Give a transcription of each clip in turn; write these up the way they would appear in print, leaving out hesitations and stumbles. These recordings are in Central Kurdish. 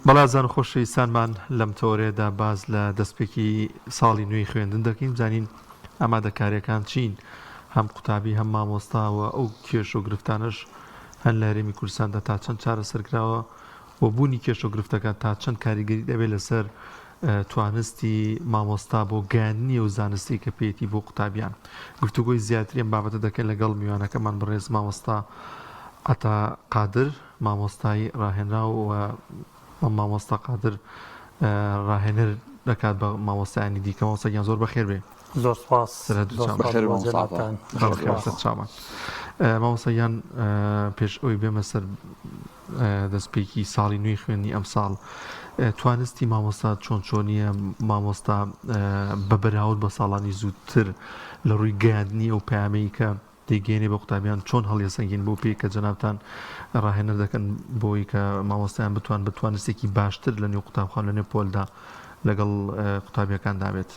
بەڵێ ئازیزان و خۆشەویستانمان لەم تەوەرەیەدا باس لە دەستپێکی ساڵی نوێی خوێندن دەکەین بزانین ئامادەکاریەکان چین هەم قوتابی هەم مامۆستا و ئەو کێشە و گرفتانەش هەن لە هەرێمی کوردستاندا تا چەند چارەسەرکراوە و بوونی کێشە و گرفتەکان تا چەند کاریگەری دەبێت لەسەر توانستی مامۆستا بۆ گەیاندنی ئەو زانستی کە پێیەتی بۆ قوتابیان. گفتوگۆی زیاتری ئەم بابەتە دەکەین لەگەڵ میوانەکەمان بەڕێز مامۆستا عەتا قادر مامۆستای ڕاهێنراو و مامۆستا قادر ڕاهێنەر دەکات بە مامۆستایانی دیکە. مامۆستا گیان زۆر بەخێر بێ. زۆر سپاس. بەخێر بێ مامۆستا عەتا. بەخێر چاوان. مامۆستا گیان پێش ئەوەی بێمە سەر دەستپێکی ساڵی نوێی خوێندنی ئەمساڵ توانستی مامۆستا چۆن چۆنیە مامۆستا بە بەراورد بە ساڵانی زووتر لە ڕووی گەیاندنی ئەو پەیامەی کە دەیگەیەنێ بە قوتابیان چۆن هەڵیەسەنگین بۆ پێی کە جەنابتان ڕاهێنەر دەکەن بۆی کە مامۆستایان بتوان بە توانستێکی باشتر لە نێو قوتابخان لە نێو پۆلدا لەگەڵ قوتابیەکاندا بێت.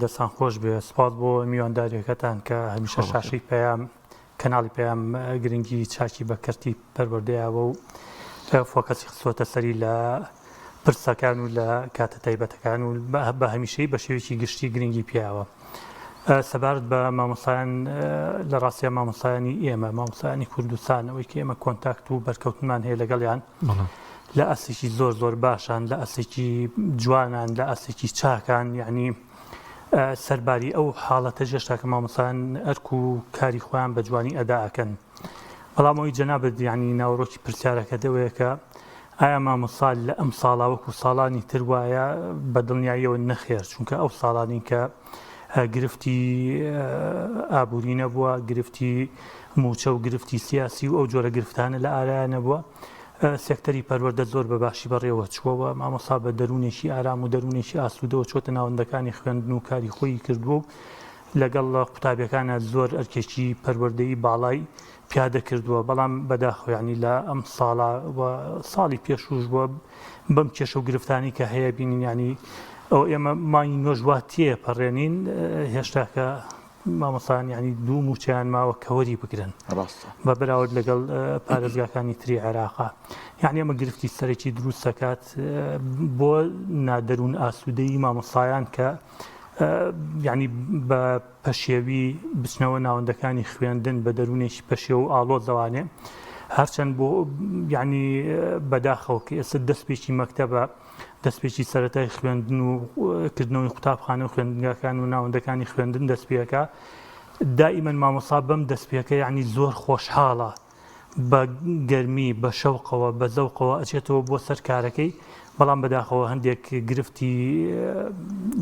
دەستان خۆش بێ سپاس بۆ میوانداریەکەتان کە هەمیشە شاشەی پەیام کەناڵی پەیام گرنگی چاکی بە کەرتی پەروەردەیاوە و فۆکەسی خستووەتە سەری لە پرسەکان و لە کاتە تایبەتەکان و بە هەمیشەی بە شێوەیەکی گشتی گرنگی پیاوە. سەبارەت بە مامۆستایان لە ڕاستیا مامۆستایانی ئێمە مامۆستایانی کوردستان ئەوەی کە ئێمە کۆنتاکت و بەرکەوتنمان هەیە لەگەڵیان لە ئاستێکی زۆر زۆر باشان لە ئاستێکی جوانان لە ئاستێکی چاکان یعنی سەرباری ئەو حاڵەتەش هێشتا کە مامۆستایان ئەرک و کاری خۆیان بە جوانی ئەدا ئەکەن. بەڵام ئەوەی جەنابت یانی ناوەڕۆکی پرسیارەکەت ئەوەیە کە ئایا مامۆستا لە ئەم ساڵا وەکو ساڵانی تر وایە؟ بە دڵنیاییەوە نەخێر، چونکە ئەو ساڵانی کە گرفتی ئابووری نەبووە، گرفتی مووچە و گرفتی سیاسی و ئەو جۆرە گرفتانە لە ئارایا نەبووە. سێکتەری پەروەردە زۆر بە باشی بەڕێوە چووە و مامۆستا بە دەروونێکی ئارام و دەروونێکی ئاسوودەوە چۆتە ناوەندەکانی خوێندن و کاری خۆی کردووە و لەگەڵ قوتابیەکانا زۆر ئەرکێکی پەروەردەیی باڵای پیادە کردووە، بەڵام بەداخەوە یانی لە ئەم ساڵە و ساڵی پێشووش بووە بەم کێشە و گرفتانی کە هەیە بینین یانی ئەو ئێمە مانگی نۆش وا تێپەڕێنین هێشتاکە مامۆستایان یانی دوو مووچەیان ماوە کە وەری بگرن ڕاستە بە بەراورد لەگەڵ پارێزگاکانی تری عێراقا یعنی ئەمە گرفتی سەرەکی دروست دەکات بۆ نادەروون ئاسوودەی مامۆستایان کە یعنی بە پەشێوی بچنەوە ناوەندەکانی خوێندن بە دەروونێکی پەشێو و ئاڵۆزەوانێ هەرچەند بۆ یعنی بەداخەوە کە ئێستا دەستپێکی مەکتەبە دەستپێکی سەرەتای خوێندن و کردنەوەی قوتابخانە و خوێندنگاکان و ناوەندەکانی خوێندن دەستپێکا دائیمەن مامۆستا بەم دەستپێکە یعنی زۆر خۆشحاڵە بە گەرمی بە شەوقەوە بە زەوقەوە ئەچێتەوە بۆ سەر کارەکەی بەڵام بەداخەوە هەندێک گرفتی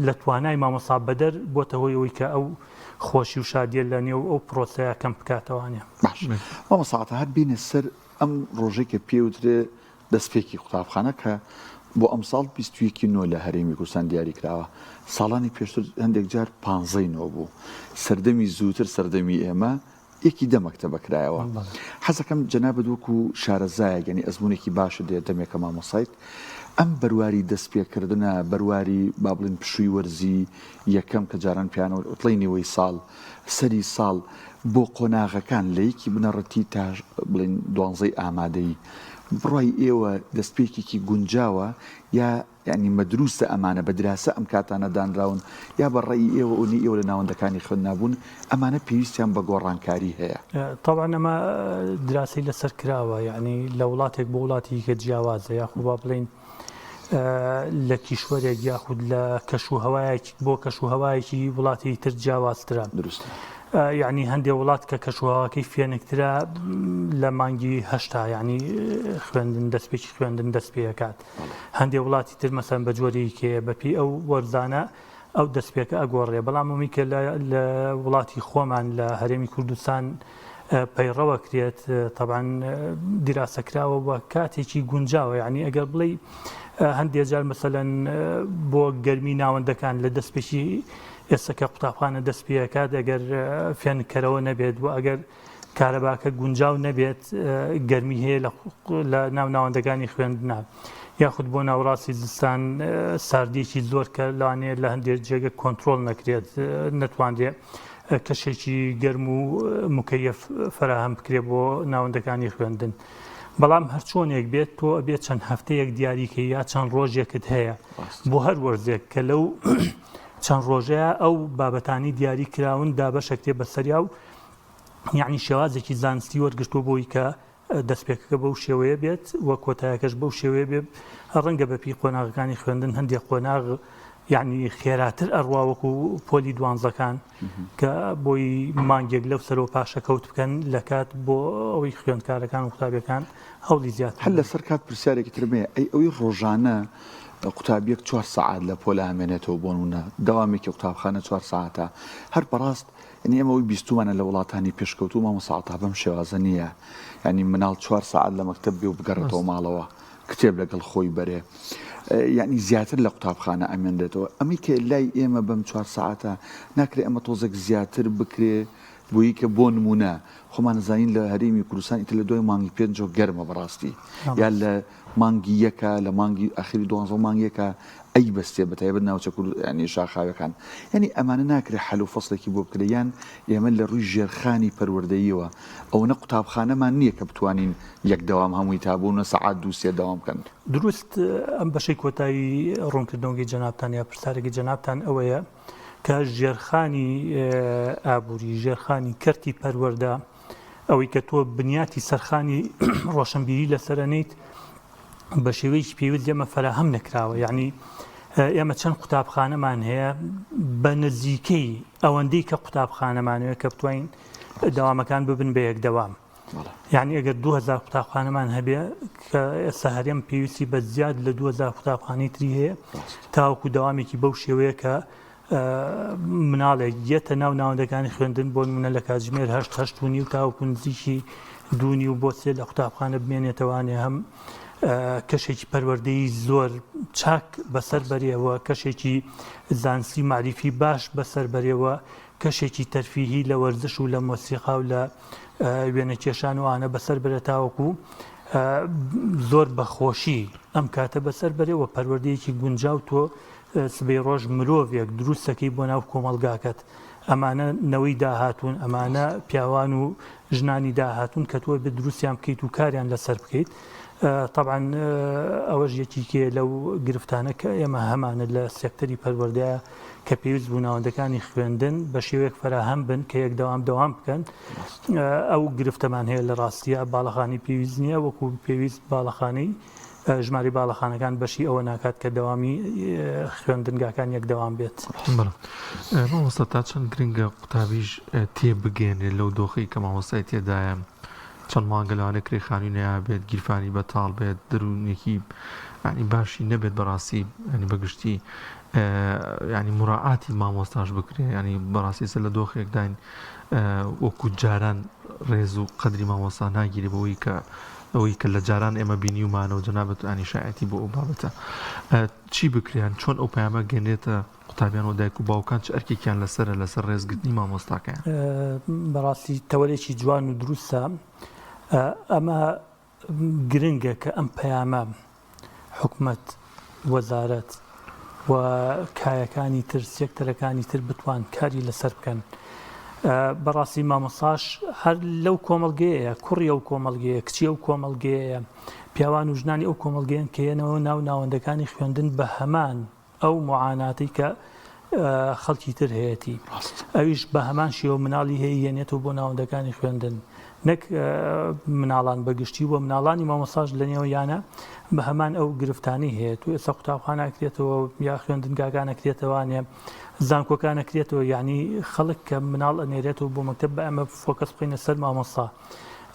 لە توانای مامۆستا بەدەر بۆتە هۆی ئەوەی کە ئەو خۆشی و شادیە لە نێو ئەو پرۆسەیە کەم بکاتەوانە. باش مامۆستا عەتا هەر بینە سەر ئەم ڕۆژەی کە پێی وترێ دەستپێکی قوتابخانە کە بۆ ئەمساڵ 21 ی نۆ لە هەرێمی کوردستان دیاری کراوە، ساڵانی پێشتر هەندێک جار پانزەی نۆ بوو، سەردەمی زووتر سەردەمی ئێمە یەکی دە مەکتەبە کرایەوە. حەزەکەم جەنابت وەکو شارەزایەک یانی ئەزموونێکی باشت هەیە دەمێکە مامۆستایت، ئەم بەرواری دەستپێکردنە، بەرواری با بڵێین پشووی وەرزی یەکەم کە جاران پێیان وت عوتڵەی نیوەی ساڵ، سەری ساڵ بۆ قۆناغەکان لە یەکی بنەڕەتی تا بڵێین دوانزەی ئامادەیی بڕوای ئێوە دەستپێکێکی گونجاوە یا یانی مەدروسە ئەمانە بە دراسە ئەم کاتانە دانراون یا بە ڕەئی ئێوە ئەونەی ئێوە لە ناوەندەکانی خوێندنا بوون ئەمانە پێویستیان بە گۆڕانکاری هەیە؟ تەبعەن ئەمە دراسەی لەسەر کراوە یانی لە وڵاتێک بۆ وڵاتی دیکە جیاوازە یاخۆ با بڵێین لە کیشوەرێک یاخود لە کەش و هەوایەک بۆ کەش و هەوایەکی وڵاتی تر جیاوازترە دروستە یعنی هەندێک وڵات کە کەش و هەواکەی فێنکترە لە مانگی هەشتا یعنی خوێندن دەستپێکی خوێندن دەست پێکات هەندێک وڵاتی تر مەسەن بە جۆرێکێ بەپی ئەو وەرزانە ئەو دەستپێکە ئەگۆڕێ بەڵام ئەوەی کە لە وڵاتی خۆمان لە هەرێمی کوردستان پەیڕەوە کرێت تەبان دیراسە کراوە و کاتێکی گونجاوە یعنی ئەگەر بڵێ هەندێک جار مەسەلەن بۆ گەرمی ناوەندەکان لە دەستپێکی ئێستا کە قوتابخانە دەست پێکات ئەگەر فێنکەرەوە نەبێت و ئەگەر کارەباکە گونجاو نەبێت گەرمی هەیە لە ناو ناوەندەکانی خوێندنا یاخود بۆ ناوەڕاستی زستان ساردیەکی زۆر کە لەوانەیە لە هەندێک جێگە کۆنتترۆل نەکرێت نەتوانرێت کەشێکی گەرم و مکەیەف فراهەم بکرێت بۆ ناوەندەکانی خوێندن. بەڵام هەرچۆنێک بێت تۆ ئەبێت چەند هەفتەیەک دیاریکەی یا چەند ڕۆژێکت هەیە بۆ هەر وەرزێک کە لەو چەند ڕۆژەیە ئەو بابەتانی دیاری کراون دابەشەکرێ بەسەریا و یعنی شێوازێکی زانستی وەرگرتووە بۆی کە دەستپێکەکە بەو شێوەیە بێت و کۆتایەکەش بەو شێوەیە بێت ڕەنگە بەپی قۆناغەکانی خوێندن هەندێک قۆناغ یعنی خێراتر ئەڕوا وەکو پۆلی دوانزەکان کە بۆی مانگێک لەو سەرەوە پاشەکەوت بکەن لە کات بۆ ئەوەی خوێندکارەکان و قوتابیەکان هەوڵی زیاتر هەر لەسەر کات پرسیارێکی ترم هەیە ئەی ئەوەی ڕۆژانە قوتابیەک چوار سەعات لە پۆلا ئەمێنێتەوە بۆ نمونە دەوامێکی قوتابخانە چوار سەعاتە هەر بەڕاست یعنی ئێمە ئەوەی بیستومانە لە وڵاتانی پێشکەوتوو مامۆستا عەتا بەم شێوازە نییە یعنی مناڵ چوار سەعات لە مەکتەب بێ و بگەڕێتەوە ماڵەوە کتێب لەگەڵ خۆی بەرێ یعنی زیاتر لە قوتابخانە ئەمێنرێتەوە ئەمەی کە لای ئێمە بەم چوار سەعاتە ناکرێ ئەمە تۆزێک زیاتر بکرێ بۆیی کە بۆ نمونە خۆمان زانین لە هەرێمی کوردستان ئیتر لە دوای مانگی پێنجەوە گەرمە بەڕاستی یا لە مانگی یەکە لە مانگی ئەخیری دوانزە مانگ یەکە ئەی بەستێ بە تایبەت ناوچە کورد یانی شاخاوەکان یانی ئەمانە ناکرێ حەل و فەسڵێکی بۆ بکرێ یان ئێمە لە ڕووی ژێرخانی پەروەردەییەوە ئەوەنە قوتابخانەمان نییە کە بتوانین یەک دەوام هەمووی تا بۆ نە سەعات دوو سێ دەوام بکەن. دروست ئەم بەشەی کۆتایی ڕوونکردنەوەی جەنابتان یا پرسیارێکی جەنابتان ئەوەیە کە ژێرخانی ئابووری، ژێرخانی کەرتی پەروەردە، ئەوەی کە تۆ بنیاتی سەرخانی ڕۆشنبیری لەسەر ئەنێیت بە شێوەیەکی پێویست ئێمە فەراهەم نەکراوە یعنی ئێمە چەند قوتابخانەمان هەیە بە نزیکەی ئەوەندەی کە قوتابخانەمانەوە کە بتوانین دەوامەکان ببن بە یەک دەوام یعنی ئەگەر 2000 قوتابخانەمان هەبێ کە ئێستا هەرێم پێویستی بە زیاد لە 2000 قوتابخانەی تری هەیە تاوەکو دەوامێکی بەو شێوەیە کە مناڵێک یەتە ناو ناوەندەکانی خوێندن بۆ نمونە لە کاتژمێر هەشت هەشت و نیو تاوەکو نزیکی دوو نیو بۆ سێ لە قوتابخانە بمێنێتەوانێ هەم کەشێکی پەروەردەی زۆر چاک بەسەر بەرێوە کەشێکی زانستی معریفی باش بەسەر بەرێوە کەشێکی تەرفیهی لە وەرزش و لە مۆسیقا و لە وێنەکێشان وانە بەسەر بەرە تاوەکو زۆر بەخۆشی ئەم کاتە بەسەر بەرێوە پەروەردەیەکی گونجاو تۆ سبەی ڕۆژ مرۆڤێک دروستەکەی بۆ ناو کۆمەڵگاکەت، ئەمانە نەوەی داهاتوون، ئەمانە پیاوان و ژنانی داهاتوون کە تۆ ئەبێت دروستیان بکەیت و کاریان لەسەر بکەیت. تەبعەن ئەوەش یەکیکێ لەو گرفتانە کە ئێمە هەمانە لە سێکتەری پەروەردەیە کە پێویست بوو ناوەندەکانی خوێندن بە شێوەیەک فەراهەم بن کە یەک دەوام دەوام بکەن. ئەو گرفتەمان هەیە لە ڕاستیە باڵەخانی پێویست نییە وەکو پێویست باڵەخانەی ژمارەی باڵەخانەکان بەشی ئەوە ناکات کە دەوامی خوێندنگاکان یەک دەوام بێت. بەڵێ مامۆستا تا چەند گرنگە قوتابیش تێبگەیەنرێت لەو دۆخەی کە مامۆستای تێدایە چەند مانگە لەوانەیە کرێ خانووی نەیابێت گیرفانی بەتاڵ بێت دەروونێکی ینی باشی نەبێت بەڕاستی ینی بەگشتی ینی مراعاتی مامۆستاش بکرێ ینی بەڕاستی سەر لە دۆخێکداین وەکو جاران ڕێز و قەدری مامۆستا ناگیرێ بەوەی کە ئەوەی کە لە جاران ئێمە بینیومانە و جەنابت ئانی شایەتی بۆ ئەو بابەتە چی بکرێن چۆن ئەو پەیامە گەنێتە قوتابیان و دایک و باوکان چ ئەرکێکیان لەسەرە لەسەر ڕێزگرتنی مامۆستاکەیان؟ بەڕاستی تەوەرێکی جوان و دروستە ئەمە گرنگە کە ئەم پەیامە حکومەت، وەزارەت و کایەکانی تر، سێکتەرەکانی تر بتوان کاری لەسەر بکەن. بەڕاستی مامۆستاش هەر لەو کۆمەڵگەیە، کوڕی ئەو کۆمەڵگەیە، کچی ئەو کۆمەڵگەیە، پیاوان و ژنانی ئەو کۆمەڵگەیەن کە یەنەوە ناو ناوەندەکانی خوێندن بە هەمان ئەو موعاناتەی کە خەڵکی تر هەیەتی ئەویش بە هەمان شێوە مناڵی هەیە یەنێتەوە بۆ ناوەندەکانی خوێندن نەک مناڵان بەگشتی و مناڵانی مامۆساش لە نێو یانە بە هەمان ئەو گرفتانی هەیە تو ئێستا قوتابخانە کرێتەوە یا خوێندنگاکان ئەکرێتەوانێ زانکۆکان ئەکرێتەوە یعنی خەڵک کە مناڵ ئەنێرێتەوە بۆ مەکتەب بە ئەمە focus بخەینە سەر مامۆستا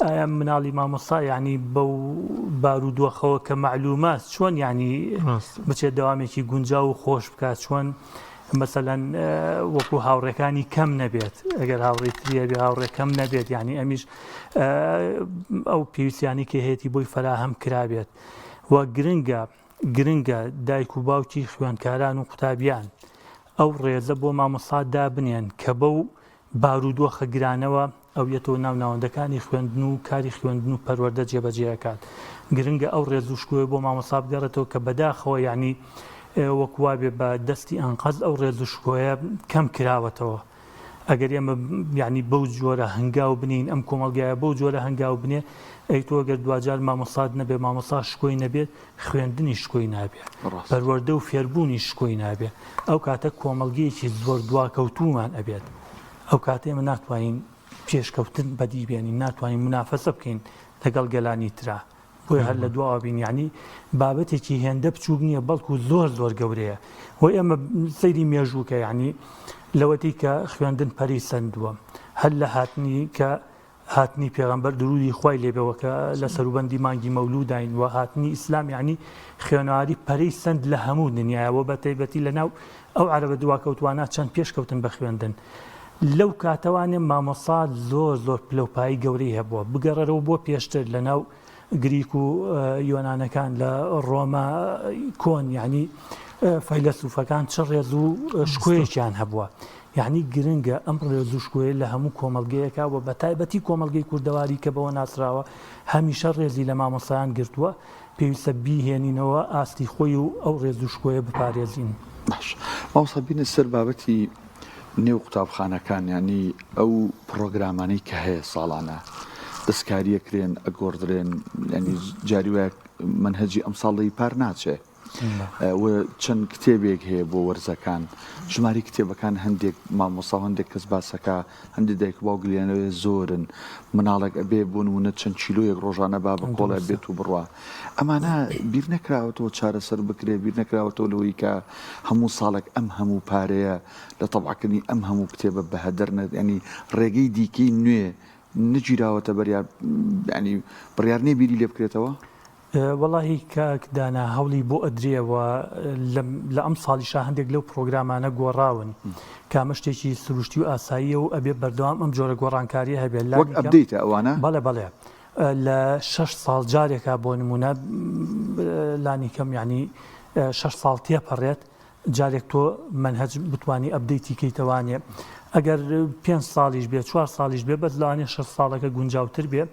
ئایا مناڵی مامۆستا یعنی بەو بارودۆخەوە کە مەعلومە چۆن یعنی بچێت دەوامێکی گونجاو و خۆش بکات چۆن مەسەلەن وەکو هاوڕێکانی کەم نەبێت ئەگەر هاوڕێی تری هەبێ هاوڕێ کەم نەبێت یعنی ئەمیش ئەو پێویستیانی کە هەیەی بۆی فەراهەم کرابێت و گرنگە گرنگە دایک و باوکی خوێندکاران و قوتابیان ئەو ڕێزە بۆ مامۆستا دابنێن کە بەو بارودۆخە گرانەوە ئەو یەتەوە ناو ناوەندەکانی خوێندن و کاری خوێندن و پەروەردە جێبەجێ ئەکات. گرنگە ئەو ڕێز و شکۆیە بۆ مامۆستا بگەڕێتەوە کە بەداخەوە یانی وەکو وابێ بە دەستی ئەنقەست ئەو ڕێز و شکۆیە کەم کراوەتەوە. ئەگەر ئێمە یانی بەو جۆرە هەنگاو بنێین ئەم کۆمەڵگایە بەو جۆرە هەنگاو بنێ ئەی تۆ گەر دواجار مامۆستات نەبێ مامۆستا شکۆی نەبێت خوێندنی شکۆی نابێ پەروەردە و فێربوونی شکۆی نابێ ئەو کاتە کۆمەڵگەیەکی زۆر دواکەوتوومان ئەبێت ئەو کاتە ئێمە ناتوانین پێشکەوتن بەدی بێنین ناتوانین منافەسە بکەین لەگەڵ گەلانی ترا بۆیە هەر لە دواوە بین یعنی بابەتێکی هێندە بچووک نییە بەڵکو زۆر زۆر گەورەیە و ئێمە سەیری مێژووکە یعنی لەوەتی کە خوێندن پەری سندووە هەر لە هاتنی کە هاتنی پێغەمبەر درودی خوای لێبێ کە لە سەروبەندی مانگی مەولوداین و هاتنی ئیسلام یعنی خوێنەواری پەرەی سەند لە هەموو دنیاوە بە تایبەتی لە ناو ئەو عەرەبە دواکەوتوانە چەند پێشکەوتن بە خوێندن لەو کاتەوانێ مامۆسا زۆر زۆر پلەوپایی گەورەی هەبووە بگەڕێرەوە بۆ پێشتر لە ناو گریک و یۆنانەکان لە ڕۆما کۆن یعنی فەیلەسوفەکان چ ڕێز و شکۆیەکیان هەبووە یانی گرنگە ئەم ڕێز و شکۆیە لە هەموو کۆمەڵگەیەکا و بە تایبەتی کۆمەڵگەی کوردەواری کە بەوە ناسراوە هەمیشە ڕێزی لە مامۆستایان گرتووە پێویستە بیهێنینەوە ئاستی خۆی و ئەو ڕێز و شکۆیە بپارێزین. باش مامۆستا بینە سەر بابەتی نێو قوتابخانەکان یانی ئەو پڕۆگرامانەی کە هەیە ساڵانە دەستکاریەکرێن ئەگۆڕدرێن ینی جاری وایە مەنهەجی ئەمساڵ لەی پار ناچێ و چەند کتێبێک هەیە بۆ وەرزەکان ژماری کتێبەکان هەندێک مامۆسا و هەندێک کەس باسەکە هەندێک دایک و باوک گلیانەوەی زۆرن مناڵێک ئەبێ بۆ نمونە چەند کیلۆیەک ڕۆژانە با بە کۆڵێ بێت و بڕوا ئەمانە بیر نەکراوەتەوە چارەسەر بکرێ بیر نەکراوەتەوە لەوەی کە هەموو ساڵێک ئەم هەموو پارەیە لە تەبعکردنی ئەم هەموو کتێبە بەهەدەر نە ینی ڕێگەی دیکەی نوێ نەگیراوەتە بەر ینی بڕیار نییە بیری لێ بکرێتەوە؟ وەڵاهی کاک دانا هەوڵی بۆ ئەدرێ و لە ئەم ساڵیشا هەندێک لەو پرۆگرامانە گۆڕاون کە ئەمە شتێکی سروشتی و ئاساییە و ئەبێ بەردەوام ئەم جۆرە گۆڕانکاریە هەبێت وەک لانی کەم ئەپدەیتە ئەوانە؟ بەڵێ بەڵێ لە شەش ساڵ جارێکا بۆ نمونە لانی کەم یعنی شەش ساڵ تێپەڕێت جارێک تۆ مەنهەج بتوانی ئەپدەیتی کەیتەوانێ ئەگەر پێنج ساڵیش بێ چوار ساڵیش بێ بەس لەوانێ شەش ساڵەکە گونجاوتر بێ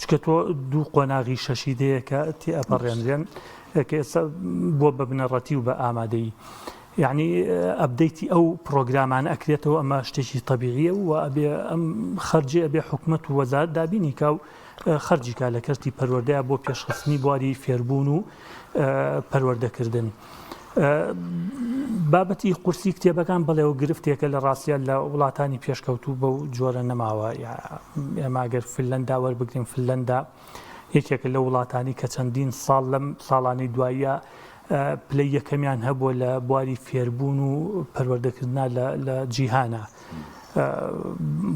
چونکە تۆ دوو قۆناغی شەشی دەیە کە تێ ئەپەڕێنرێن کە ئێستا بووە بە بنەڕەتی و بە ئامادەیی یعنی ئەپدەیتی ئەو پرۆگرامانە ئەکرێتەوە ئەمە شتێکی تەبیعیە و ئەبێ ئەم خەرجی ئەبێ حکومەت و وەزارەت دابینی کا و خەرجی کا لە کەرتی پەروەردەیە بۆ پێشخستنی بواری فێربوون و پەروەردەکردن. بابەتی قورسی کتێبەکان بەڵێ و گرفتێکە لە ڕاستە لە وڵاتانی پێشکەوتوو بەو جۆرە نەماوە ئێمە گەر فنلەندا وەربگرین فنلەندا یەکێکە لە وڵاتانی کە چەندین ساڵ لەم ساڵانی دواییە پلەی یەکەمیان هەبووە لە بواری فێربوون و پەروەردەکردنا لە جیهانە.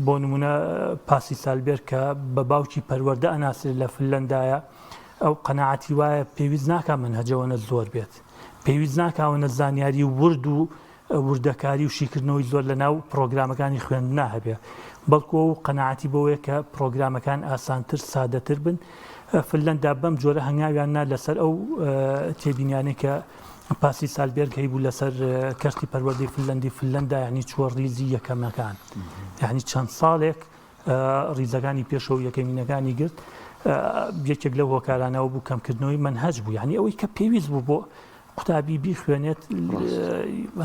بۆ نمونە پاسی سالبێر کە بە باوکی پەروەردە ئەناسرێت لە فنلەندایە ئەو قەناعەتی وایە پێویست ناکا مەنهەج ئەوەنە زۆر بێت، پێویست ناکا ئەوەنە زانیاری ورد و وردەکاری و شیکردنەوەی زۆر لە ناو پڕۆگرامەکانی خوێندنا هەبێ، بەڵکو ئەو قەناعەتی بەوەیە کە پڕۆگرامەکان ئاسانتر، سادەتر بن. فنلەندا بەم جۆرە هەنگاویان نا لەسەر ئەو تێبینیانەی کە پاسی سالبێرگ هەیبوو لەسەر کەرتی پەروەردەی فنلەندی، فنلەندا یانی چووە ڕیزی یەکەمەکان، یانی چەند ساڵێک ڕیزەکانی پێشەوە و یەکەمینەکانی گرت، یەکێک لەو هۆکارانەوە بوو کەمکردنەوەی مەنهەج بوو، یانی ئەوەی کە پێویست بوو بۆ قوتابی بیخوێنێت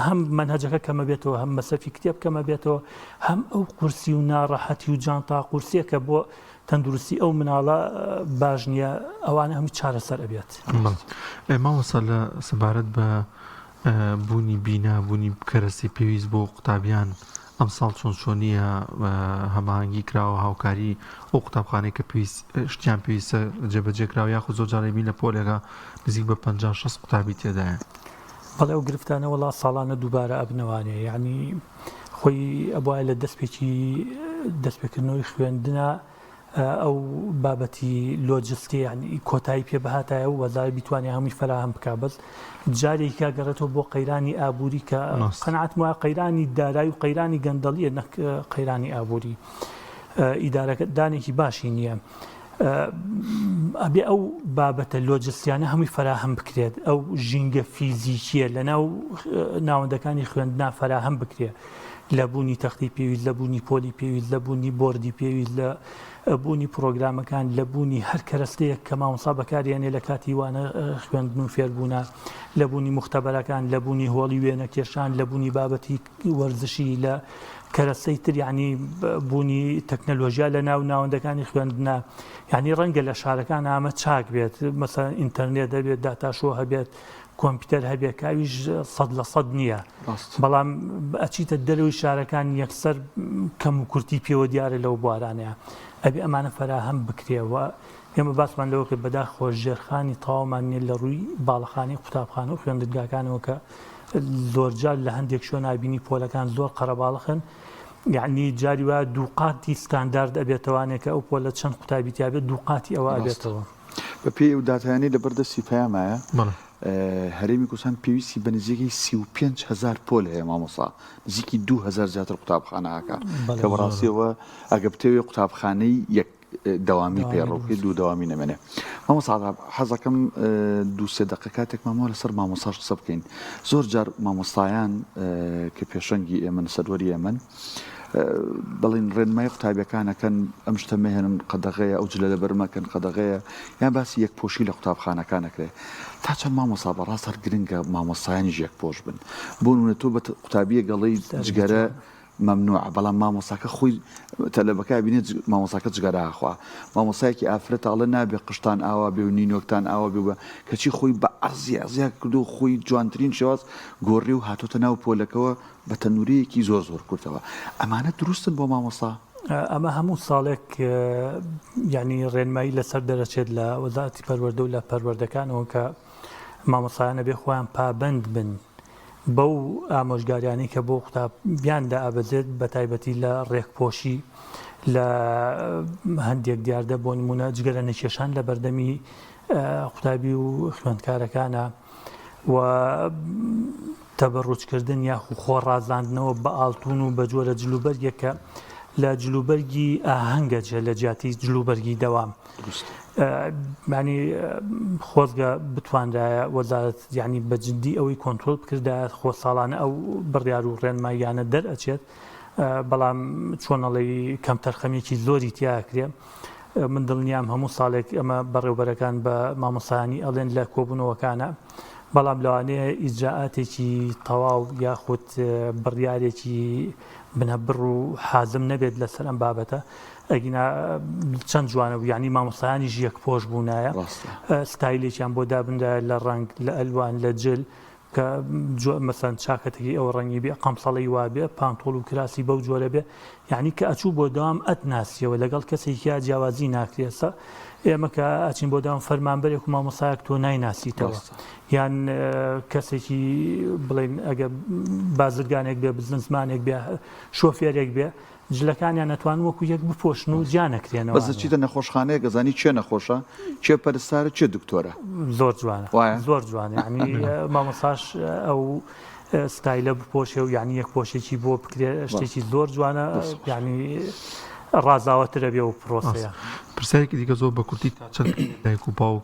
هەم مەنهەجەکە کەمە بێتەوە هەم مەسەفی کتێب کەمە بێتەوە هەم ئەو قورسی و ناڕەحەتی و جانتا قورسیە کە بۆ تەندروستی ئەو مناڵە باش نییە ئەوانە هەمووی چارەسەر ئەبێت. مامۆستا لە سەبارەت بە بوونی بینا، بوونی کەرەستەی پێویست بۆ قوتابیان ئەمساڵ چۆن چۆنییە هەماهەنگی کراوە هاوکاری ئەو قوتابخانەی کە پێویست شتیان پێویستە جێبەجێ کراوە یاخود زۆر جار ئەیبین لە پۆلێکا نزیک بە 50 60 قوتابی تێدایە. بەڵێ ئەو گرفتانە وەڵا ساڵانە دووبارە ئەبنەوانێ یانی خۆی ئەبوایە لە دەستپێکی دەستپێکردنەوەی خوێندنا ئەو بابەتی لۆجستی یانی کۆتایی پێ بهاتایە و وەزارەت بیتوانێ هەمووی فەراهەم بکا بەس جارێکا گەڕێتەوە بۆ قەیرانی ئابووری کە قەناعەتم وایە قەیرانی دارایی و قەیرانی گەندەڵیە نەک قەیرانی ئابووری ئیدارەکە دانێکی باشی نییە. ئەبێ ئەو بابەتە لۆجستیانە هەمووی فەراهەم بکرێت ئەو ژینگە فیزیکیە لە ناو ناوەندەکانی خوێندنا فەراهەم بکرێت لە بوونی تەختی پێویست لە بوونی پۆلی پێویست لە بوونی بۆردی پێویست لە. بوونی پرۆگرامەکان، لە بوونی هەر کەرەستەیەک کە مامۆستا بەکاریێنێ لە کاتی وانە خوێندن و فێربوونە، لە بوونی موختەبەرەکان، لە بوونی هۆڵی وێنەکێشان، لە بوونی بابەتی وەرزشی، لە کەرەستەی تر یانی بوونی تەکنەلۆژیا لە ناو ناوەندەکانی خوێندنە، یانی ڕەنگە لە شارەکان ئامە چاک بێت، مەسەلەن ئینتەرنێت هەبێت، داتاشۆ هەبێت، کۆمپیوتەر هەبێت کە ئەویش 100% نییە، بەڵام ئەچیتە دەرەوەی شارەکان یەکسەر کەم و کورتی پێوە دیارە لەو بوارانەیە ئەبێ ئەمانە فەراهەم بکرێ و ئێمە باسمان لەوە کرد بەداخەوە ژێرخانی تەواومان نییە لە ڕووی باڵەخانەی قوتابخانە و خوێندنگاکانەوە کە زۆرجار لە هەندێک شوێن ئابینی پۆلەکان زۆر قەرەباڵخن یعنی جاری وایە دووقاتی ستاندارد ئەبێتەوانێ کە ئەو پۆلە چەند قوتابی تیابێت دووقاتی ئەوە ئەبێتەوە. بە پێی ئەو داتایانەی لەبەر دەستی پەیامایە، هەرێمی کوردستان پێویستی بە نزیکەی 35 هەزار پۆل هەیە مامۆستا، نزیکی 2000 زیاتر قوتابخانە ئەکا کە بەڕاستیەوە ئەگە بتەوێ قوتابخانەی یەک دەوامی پەیڕەو بکەیت دوو دەوامی نەمێنێ. مامۆستا عەزاب حەزەکەم دوو سێ دەقە کاتێکمان ماوە لەسەر مامۆستاش قسە بکەین. زۆر جار مامۆستایان کە پێشەنگی ئێمەن سەروەری ئێمەن بڵین ڕێنمای قوتابیەکان ئەکەن ئەم شتە مەهێنن قەدەغەیە ئەو جلە لەبەر مەکەن قەدەغەیە یان باسی یەکپۆشی لە قوتابخانەکان ئەکرێ تا چەند مامۆستا بەڕاست هەر گرنگە مامۆستایانیش یەکپۆش بن بۆ نمونە تۆ بە قوتابیەک ئەڵێی جگەرە مەمنوعە بەڵام مامۆستاکە خۆی تەلەبەکە ئەبینێ مامۆستاکە جگەرە ئەخوا مامۆستایەکی ئافرەتە ئەڵێ نابێ قژتان ئاوا بێ و نینۆکتان ئاوا بێ و کەچی خۆی بە عەرزی عەرزیان کردو خۆی جوانترین شێواز گۆڕی و هاتۆتە ناو پۆلەکەوە بە تەنورەیەکی زۆر زۆر کورتەوە ئەمانە دروستن بۆ مامۆستا؟ ئەمە هەموو ساڵێک یعنی ڕێنمایی لەسەر دەرەچێت لە وەزارەتی پەروەردە و لە پەروەردەکانەوە کە مامۆستایان ئەبێ خۆیان پابەند بن بەو ئامۆژگاریانەی کە بۆ قوتابیان دائەبەزێت بە تایبەتی لە ڕێکپۆشی لە هەندێک دیاردە بۆ نمونە جگەرە نەکێشان لە بەردەمی قوتابی و خوێندکارەکانە و تەبەڕوجکردن یاخو خۆ ڕازاندنەوە بە ئاڵتون و بە جۆرە جلوبەرگێک کە لە جلوبەرگی ئاهەنگە جێ لە جیاتی جلوبەرگی دەوام ینی خۆزگە بتوانرایە وەزارەت یعنی بە جدی ئەوەی کۆنترۆل بکردایەت خۆ ساڵانە ئەو بڕیار و ڕێنماییانە دەرئەچێت بەڵام چۆنەڵی کەمتەرخەمیەکی زۆری تیاکرێ من دڵنیام هەموو ساڵێک ئەمە بەڕێوبەرەکان بە مامۆستایانی ئەڵێن لە کۆبوونەوەکانە بەڵام لەوانەیە ئیجرائاتێکی تەواو یاخود بڕیارێکی بنەبڕ و حازم نەبێت لەسەر ئەم بابەتە ئەگینا چەند جوانە بوو یعنی مامۆستایانیش یەک پۆش بوونایە ستایلێکیان بۆ دابنرایە لە ڕەنگ لە ئەلوان لە جل کە مەسەن چاکەتەکەی ئەو ڕەنگی بێ قەمسەڵەی وابێ پانتۆڵ و کراسی بەو جۆرە بێ یعنی کە ئەچوو بۆ دەوام ئەتناسیەوە لەگەڵ کەسێکیا جیاوازی ناکرێسە ئێمە کە ئەچین بۆ داوام فەرمانبەرێک و مامۆسایەک تۆ نایناسیتەوە یان کەسێکی بڵێن ئەگە بازرگانێک بێ بزنسمانێک بێ شۆفێرێک بێ جلەکانیان ئەتوان وەکو یەک بپۆشن و جیا نەکرێنەوە. بەس دەچیتە نەخۆشخانەیەک ئەزانی کێ نەخۆشە کێ پەرستارە کێ دکتۆرە. زۆر جوانە وایە؟ زۆر جوانە یعنی مامۆستاش ئەو ستایلە بپۆشێ و یعنی یەک پۆشێکی بۆ بکرێ شتێکی زۆر جوانە یعنی ڕازاوەترە بێ و پرۆسەیە. پرسیارێکی دیکە زۆر بە کورتی تا چەند دایک و باوک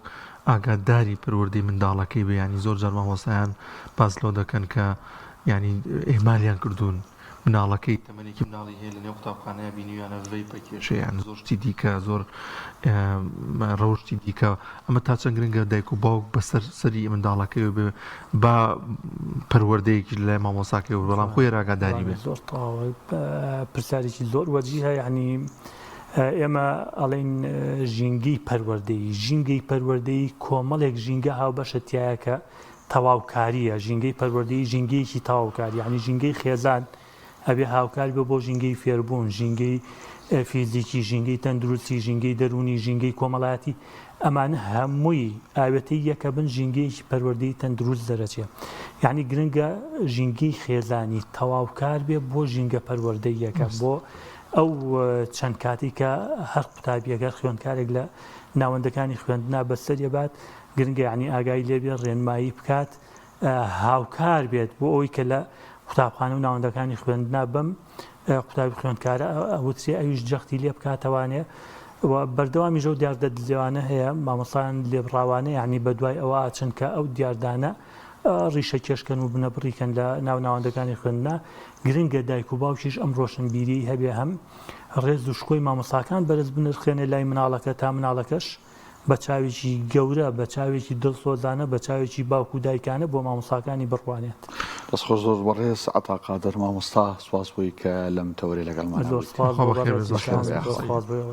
ئاگاداری پەروەردەی منداڵەکەی بێ یانی زۆر جار مامۆستایان باس لەوە دەکەن کە یانی ئیهمالیان کردوون مناڵەکەی تەمەنێکی مناڵی هەیە لە نێو قوتابخانەیا بینیویانە ڤەیپ ئەکێشێ یان زۆر شتی دیکە زۆر ڕەوشتی دیکە ئەمە تا چەند گرنگە دایک و باوک بەسەر سەری منداڵەکەی بێ با پەروەردەیەکی لای مامۆساکەی و بەڵام خۆی ئاگاداری بێ زۆر تەواوە پرسیارێکی زۆر وەجیهە یعنی ئێمە ئەڵێن ژینگەی پەروەردەیی ژینگەی پەروەردەیی کۆمەڵێک ژینگە هاوبەشە تایە کە تەواوکارییە، ژینگەی پەروەردەیی ژینگەیەکی تەواوکاری یانی ژینگەی خێزان ئەبێ هاوکار بێ بۆ ژینگەی فێربوون، ژینگەی فیزیکی، ژینگەی تەندروستی، ژینگەی دەروونی، ژینگەی کۆمەڵایەتی، ئەمانە هەمووی ئاوێتەی یەکە بن ژینگەیەکی پەروەردەیی تەندروست دەرەچێ. یانی گرنگە ژینگەی خێزانی تەواوکار بێ بۆ ژینگە پەروەردەییەکە، بۆ ئەو چەند کاتەی کە هەر قوتابییەک، هەر خوێندکارێک لە ناوەندەکانی خوێندنا بەسەری ئەبات، گرنگە یانی ئاگای لێ بێت ڕێنمایی بکات هاوکار بێت بۆ ئەوەی کە لە قوتابخانە و ناوەندەکانی خوێندنا بەم قوتابی خوێندکارە ئەوترێ ئەویش جەختی لێ بکاتەوانێ و بەردەوامیش ئەو دیاردە دزێوانە هەیە مامۆستایان لێبڕاوانە یعنی بە دوای ئەوە ئاچن کە ئەو دیاردانە ڕیشە کێشکەن و بنەبڕیکەن لە ناو ناوەندەکانی خوێندنا، گرنگە دایک و باوکیش ئەم ڕۆشنبیریەی هەبێ هەم ڕێز و شکۆی مامۆستاکان بەرز بنرخێنێ لای مناڵەکە تا مناڵەکەش بە چاوێکی گەورە، بە چاوێکی دڵسۆزانە، بە چاوێکی باوک و دایکانە بۆ مامۆستاکانی بڕوانێت. دەست خۆش زۆر بەڕێز عەتا قادر مامۆستا سوپاس بۆی کە لەم تەوەرەی لەگەڵمانا زۆر بوویت. سوپاس خوا بۆ بەخێر بێت بەڕێزیشتان، زۆر زۆر سوپاس بۆ ئێوەش.